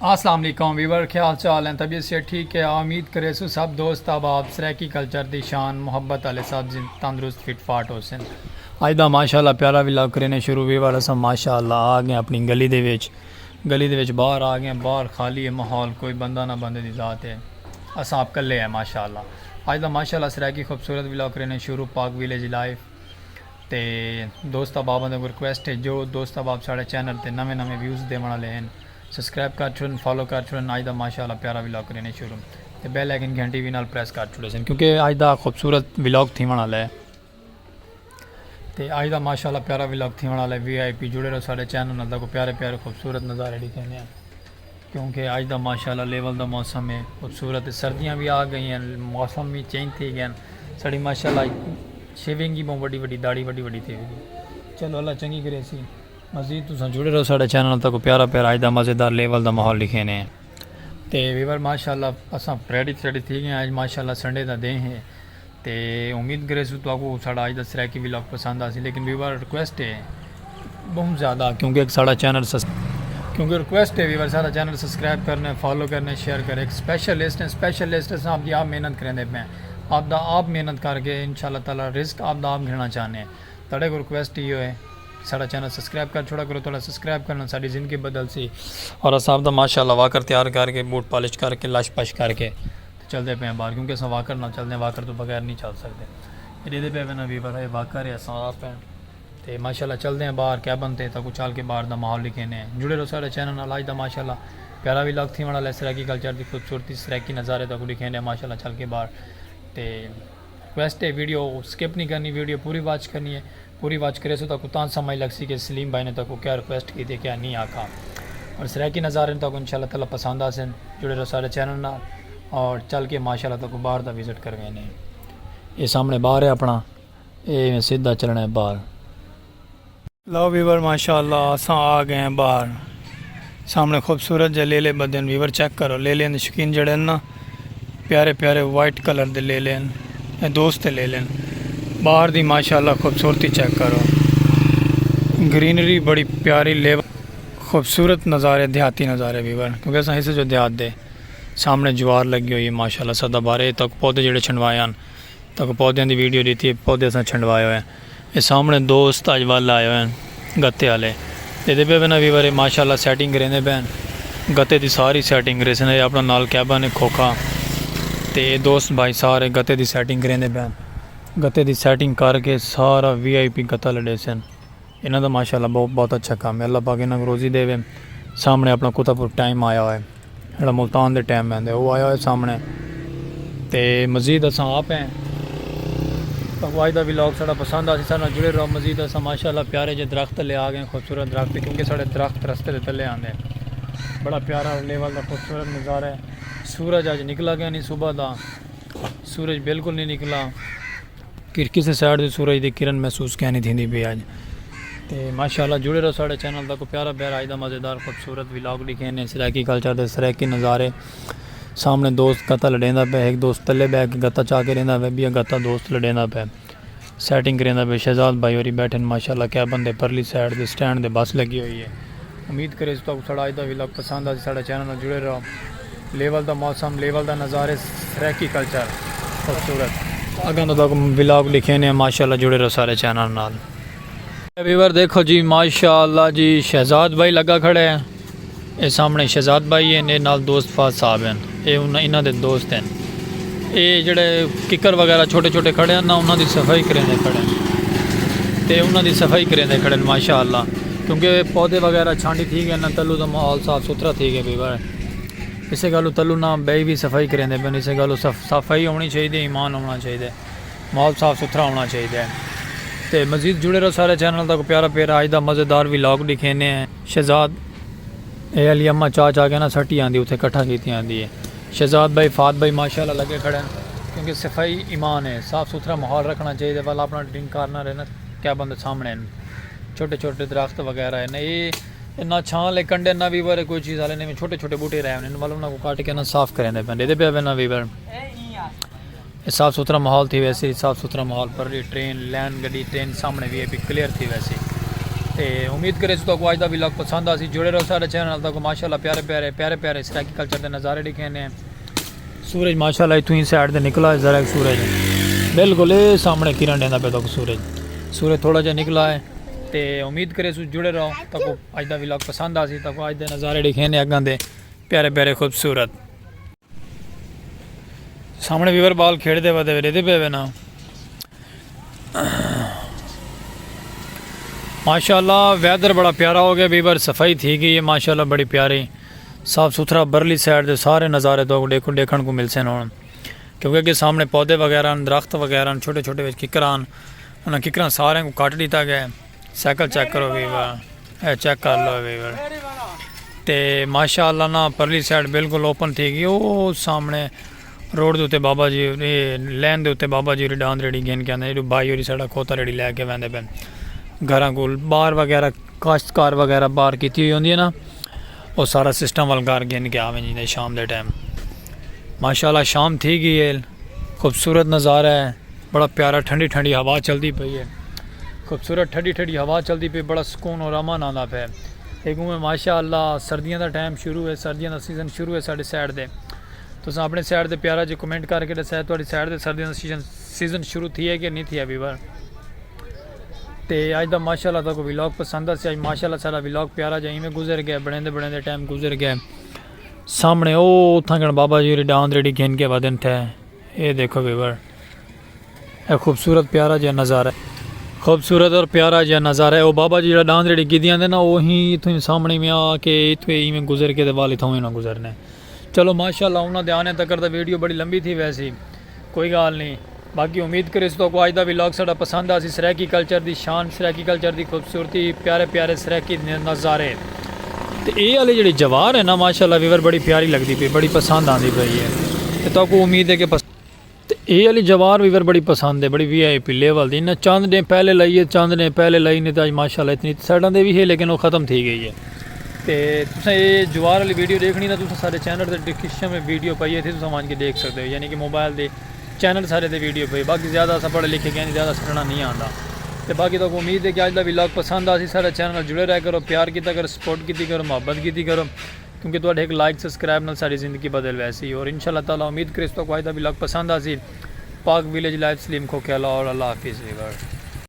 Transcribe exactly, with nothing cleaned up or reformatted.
السلام علیکم ویور، کیا حال چال ہیں؟ طبیعت سے ٹھیک ہے؟ امید کرے سو سب دوست احباب سرائیکی کلچر دی شان محبت والے سب زند-، تندرست فٹ فاٹ ہو سن۔ اج دا ماشاءاللہ پیارا ولاگ کرینے شروع۔ ویور، اساں ماشاءاللہ آ گئے اپنی گلی دے وچ، گلی دے وچ باہر آ گئے، باہر خالی ہے ماحول، کوئی بندہ نہ بندے دی ذات ہے، اساں آپ کلے ہیں ماشاءاللہ۔ اج دا ماشاءاللہ سرائیکی خوبصورت ولاگ کرینے شروع، پاک ویلیج لائف۔ تے دوست احباباں دے ریکویسٹ ہے، جو دوست احباب ساڑے چینل تے نویں نویں ویوز دیوݨ والے ہیں، سبسکرائب کر چھوڑن، فالو کر چھوڑن۔ اج دا ماشاءاللہ پیارا ولاگ کرینے شروع، تے بیل آئیکن گھنٹی وی نال پریس کر چھوڑے سن، کیونکہ اج دا خوبصورت ولاگ تھیوݨ والا ہے۔ تے اج دا ماشاءاللہ پیارا ولاگ تھیوݨ والا ہے۔ وی آئی پی جڑے رہو ساڑے چینل نال، تاکو پیارے پیارے خوبصورت نظارے ݙکھینے ہیں، کیونکہ اج دا ماشاءاللہ لیول دا موسم ہے خوبصورت، سردیاں بھی آ گئی ہیں، موسم بھی چینج تھی گئے ہیں۔ ساڑی ماشاءاللہ شیونگ ہی بہت وڈی وڈی، داڑھی وڈی وڈی تھی ہوئی۔ چلو اللہ چنگی کرے سی۔ مزید تساں جڑے رہو ساڑے چینل تک، پیارا پیارا اج دا مزیدار لیول دا ماحول ݙکھینے ہیں۔ تے ویور ماشاءاللہ اساں ریڈی ریڈی تھی گئے ہیں، اج ماشاءاللہ سنڈے دا دن ہے۔ تے امید کرے سو تہاکوں ساڑا اج دا سرائیکی ولاگ پسند آسی، لیکن ویور ریکویسٹ ہے بہت زیادہ، کیونکہ ایک ساڑا چینل سس-، کیونکہ ریکویسٹ ہے ویور ساڑا چینل سبسکرائب کرنے، فالو کرنے، شیئر کرے۔ ایک اسپیشل لسٹ ہے، اسپیشل لسٹ اساں آپ دی آپ محنت کریندے پئے ہیں، آپ دا آپ محنت کر کے انشاءاللہ تعالیٰ رزق آپ دا آپ گھننا چاہنے ہیں۔ تہاݙے کوں ریکویسٹ ایہو ہے، ساݙا چینل سبسکرائب کر چھوڑا کرو، تہاݙا سبسکرائب کرݨ ساݙی زندگی بدل سی۔ اور اساں آپ دا ماشاءاللہ واکر تیار کر کے، بوٹ پالش کر کے، لش پش کر کے تے چلدے پئے ہیں باہر، کیونکہ اساں واکر نال چلدے ہیں، واکر توں بغیر نہیں چل سکدے۔ اے ݙیہدے پئے وینا ویور، اے واکر ہے، اساں آپ ہیں۔ تے ماشاءاللہ چلدے ہیں باہر کیبن تے، تاکوں چل کے باہر دا ماحول ݙکھینے ہیں۔ جڑے رہو ساݙے چینل نال، اج دا ماشاءاللہ پیارا ولاگ تھیوݨ والا ہے، سرائیکی کلچر دی خوبصورتی، سرائیکی نظارے تاکوں ݙکھینے ہیں ماشاءاللہ چل کے باہر۔ تے ریکویسٹ ہے، ویڈیو سکپ نہیں کرنی، ویڈیو پوری واچ کرنی ہے۔ پوری واچ کرے سو تاکوں تاں سمجھ لگ سی کہ سلیم بھائی نے تاکوں کیا ریکویسٹ کی تے کیا نہیں آکھا۔ اور سرائیکی نظارے تاکوں انشاءاللہ تعالیٰ پسند آسن۔ جڑے رہو سارے چینل نال اور چل کے ماشاءاللہ تاکوں باہر دا وزٹ کروینے۔ یہ سامنے باہر ہے اپنا، یہ سیدھا چلنا ہے باہر۔ لو ویور، ماشاءاللہ اساں آ گئے ہیں باہر۔ سامنے خوبصورت جے لیلے بدھے ہن، ویور چیک کرو، لیلیاں دے شوقین جڑے ہن نا، پیارے پیارے وائٹ کلر دے لیلے ہن، اے دوست دے لیلے ہن۔ باہر دی ماشاءاللہ خوبصورتی چیک کرو، گرینری بڑی پیاری، لیول خوبصورت نظارے، دیہاتی نظارے ویور، کیونکہ اساں حصے جو دیہات دے۔ سامنے جوار لگی ہوئی ہے ماشاءاللہ سدا بہار، اے تک پودے جڑے چھنڈوائے ہن، تاکہ پودیاں دی ویڈیو ݙتی ہے، پودے اساں چھنڈوائے ہوئے ہیں۔ اے سامنے دوست اڄ ول آئے ہوئے ہیں گتے والے۔ ݙیہدے پئے وینا ویور، اے ماشاءاللہ سیٹنگ کریندے پئے ہیں۔ گتے دی ساری سیٹنگ کریسن، اے اپنا نال کیبن ہے کھوکھا۔ تے اے دوست بھائی سارے گتے دی سیٹنگ کریندے پئے ہیں۔ گتے دی سیٹنگ کر کے سارا وی آئی پی گتا لݙیسن۔ انہاں دا ماشاءاللہ بہت، بہت اچھا کم ہے۔ اللہ پاک انہاں کوں روزی ݙیوے۔ سامنے اپنا کتا پور ٹائم آیا ہوئے، جیڑھا ملتان دے ٹائم ویندے، او آیا ہوئے سامنے۔ تے مزید اساں آپ ہیں۔ تہاکوں اڄ دا ولاگ ساݙا پسند آسی، ساݙے نال جڑے رہو۔ مزید اساں ماشاءاللہ پیارے جے درخت تلے آ گئے، خوبصورت درخت، کیونکہ ساݙے درخت رستے دے تلے آندے۔ بڑا پیارا لیول دا خوبصورت نظارہ ہے۔ سورج اڄ نکلا گیا نہیں صبح دا، سورج بالکل نہیں نکلا۔ کہ کسے سائیڈ دی سورج دی کرن محسوس کینی تھیندی پئی اڄ۔ تے ماشاءاللہ جڑے رہو ساݙے چینل تک، پیارا پیارا اڄ دا مزیدار خوبصورت ولاگ ݙکھینے سرائیکی کلچر دے سرائیکی نظارے۔ سامنے دوست گتا لݙیندا پئے، ہک دوست تلے ٻہہ کے گتا چا کے ݙیندا پئے، ٻیا گتا دوست لݙیندا پئے، سیٹنگ کریندا پئے۔ شہزاد بھائی ہوری ٻیٹھن ماشاءاللہ کیبن دے پرلی سائیڈ دے سٹینڈ دے، بس لگی ہوئی ہے۔ امید کرے سو تہاکوں ساݙا اڄ دا ولاگ پسند آسی، ساݙے چینل نال جڑے رہو۔ لیول دا موسم، لیول دا نظارے، سرائیکی کلچر خوبصورت۔ اڳاں تہاکوں ولاگ ݙکھینے ہیں، ماشاءاللہ جڑے رہو سارے چینل نال۔ ویور دیکھو جی، ماشاءاللہ جی، شہزاد بھائی لڳا کھڑے ہیں۔ اے سامنے شہزاد بھائی ہیں، اے نال دوست فہد صاحب ہیں، اے انہاں، انہاں دے دوست ہیں۔ اے جڑے ککر وغیرہ چھوٹے چھوٹے کھڑے ہیں نا، انہاں دی صفائی کریندے کھڑے ہیں۔ تے انہاں دی صفائی کریندے کھڑے ہیں ماشاءاللہ، کیونکہ پودے وغیرہ چھانڈی تھی گئے نا، تلو دا ماحول صاف ستھرا تھی گئے ویور۔ اسے گالوں تلو نہ بئی بھی صفائی کریندے پئے، اسے گالوں صف-، صفائی ہونی چاہیے، ایمان ہونا چاہیے، ماحول صاف ستھرا ہونا چاہیے۔ تے مزید جڑے رہو سارے چینل تک، پیارا پیارا اڄ دا مزیدار ولاگ ݙکھینے ہیں۔ شہزاد، اے علی اماں چا چا کے نا سٹی آندی، اتھے اکٹھا کیتی آندی ہے۔ شہزاد بھائی، فہد بھائی ماشاءاللہ لگے کھڑے ہیں، کیونکہ صفائی ایمان ہے، صاف ستھرا ماحول رکھنا چاہیے۔ والا اپنا ڈرنک کارنر ہے نا، کیبن دے سامنے ہیں، چھوٹے چھوٹے درخت وغیرہ ہیں نا، اے نہ چھاں لے کنڈے نہ ویور کوئی چیز والے نہیں، چھوٹے چھوٹے بوٹے رہے ہیں، والا انہاں کوں کٹ کے نا صاف کریندے پئے، ݙیہدے پئے وینا ویور۔ اے صاف ستھرا ماحول تھی ویسی، صاف ستھرا ماحول، پرلی ٹرین، لین گڈی، ٹرین سامنے وی آئی پی کلیئر تھی ویسی۔ تے امید کرے سو تہاکوں اج دا ولاگ پسند آسی۔ جڑے رہو ساڈے چینل نال، تہاکوں ماشاءاللہ پیارے پیارے پیارے پیارے سرائیکی کلچر دے نظارے ݙکھیندے ہیں۔ سورج ماشاءاللہ اتھوں ہی سائیڈ تے نکلا ہے، ذرا ایک سورج بالکل اے سامنے کرن ݙیندا پیا تہاکوں سورج۔ سورج تھوڑا جہا نکلا ہے تے امید کرے سو جڑے رہو، تہاکوں اج دا ولاگ پسند آسی۔ تہاکوں اج دے نظارے ݙکھیندے اڳاں دے پیارے پیارے خوبصورت۔ سامنے ویور بال کھیݙدے ودے ݙیہدے پئے وے نا۔ ماشاءاللہ ویدر بڑا پیارا ہو گیا ویور، صفائی تھی گئی ہے ماشاءاللہ بڑی پیاری، صاف ستھرا۔ برلی سائیڈ دے سارے نظارے تہاکوں ݙیکھو ݙیکھݨ کوں ملسن ہݨ، کیونکہ اڳے سامنے پودے وغیرہ ہن، درخت وغیرہ ہن، چھوٹے چھوٹے وچ ککر ہن، انہاں ککراں ساریاں کوں کٹ ݙتا گیا ہے۔ سائیکل چیک کرو ویور، اے چیک کر لو ویور۔ تے ماشاءاللہ نا پرلی سائیڈ بالکل اوپن تھی گئی۔ او سامنے روڈ دے اتے بابا جی، اے لین دے اتے بابا جی ہوری ݙاند ریڑھی گھن کے آندے، جیڑھے بھائی ہوری ساڈا کھوتا ریڑھی لے کے ویندے پن۔ گھراں کول باہر وغیرہ، کاشتکار وغیرہ باہر کیتی ہوئی ہوندی ہے نا، او سارا سسٹم ول گھر گھن کے آ ویندے شام دے ٹائم۔ ماشاءاللہ شام تھی گئی ہے، خوبصورت نظارہ ہے۔ بڑا پیارا ٹھنڈی ٹھنڈی ہوا چلدی پئی ہے، خوبصورت ٹھنڈی ٹھنڈی ہوا چلدی پئی، بڑا سکون اور امن آندا پیا ہے۔ ایک میں ماشاءاللہ سردیاں دا ٹائم شروع ہے، سردیاں دا سیزن شروع ہے ساڈے سائیڈ دے۔ تساں اپنے سائیڈ دے پیارا جے کمنٹ کر کے ݙسایا تہاڈی سائیڈ دے سردیاں دا سیزن سیزن شروع تھی ہے کہ نہیں تھی ہے ویور۔ تے اج دا ماشاءاللہ تہاکوں ولاگ پسند آسی۔ اج ماشاءاللہ ساڈا ولاگ پیارا جا ایویں گزر گیا، بݨیندے بݨیندے ٹائم گزر گیا۔ سامنے او اتھاں کن بابا جی ہوری ݙاند ریڑھی گھن کے ودن تھے۔ اے ݙیکھو ویور، اے خوبصورت پیارا جیہا نظارہ ہے۔ خوبصورت اور پیارا جیہا نظارہ ہے۔ او بابا جی جیڑھا ݙاند ریڑھی گھدی آندے نا، او ہی اتھوں ہی سامنے میں آ کے اتھوں ایویں گزر کے تے ول اتھوں ہی نہ گزرنے۔ چلو ماشاءاللہ انہاں دے آنے تکر تاں ویڈیو بڑی لمبی تھی ویسی، کوئی ڳالھ نہیں۔ باقی امید کریسوں تہاکوں اج دا ولاگ ساڈا پسند آسی۔ سرائیکی کلچر دی شان، سرائیکی کلچر دی خوبصورتی، پیارے پیارے سرائیکی دے نظارے۔ تے اے آلی جیڑھی جوار ہے نا ماشاءاللہ ویور بڑی پیاری لگدی پئی، بڑی پسند آندی پئی ہے۔ تے تہاکوں امید ہے کہ پس تے اے آلی جوار ویور بڑی پسند ہے، بڑی وی آئی پی لیول دی۔ انہاں چند ݙینھ پہلے لائی ہے، چند ݙینھ پہلے لائی، نہیں تاں اج ماشاءاللہ اتنی سائیڈاں دے وی ہے لیکن او ختم تھی گئی ہے۔ تے تساں اے جوار آلی ویڈیو ݙیکھݨی تاں تساں ساڈے چینل تے ڈسکرپشن میں ویڈیو پئی ہے، اتھے تساں ونڄ کے ݙیکھ سڳدے ہو، یعنی کہ موبائل دے چینل سارے تے ویڈیو پئی۔ باقی زیادہ اساں پڑھے لکھے کہیں دی زیادہ سٹنا نہیں آندا۔ تے باقی تہاکوں امید ہے کہ اج دا ولاگ پسند آسی۔ ساڈے چینل نال جڑے رہیا کرو، پیار کیتا کرو، سپورٹ کیتی کرو، محبت کیتی کرو، کیونکہ تہاڈے ہک لائک سبسکرائب نال ساڈی زندگی بدل ویسی۔ اور انشاءاللہ تعالی امید کریسوں تہاکوں اج دا ولاگ پسند آسی۔ پاک ویلیج لائیو سلیم کھوکھے والا، اور اللہ حافظ ویور۔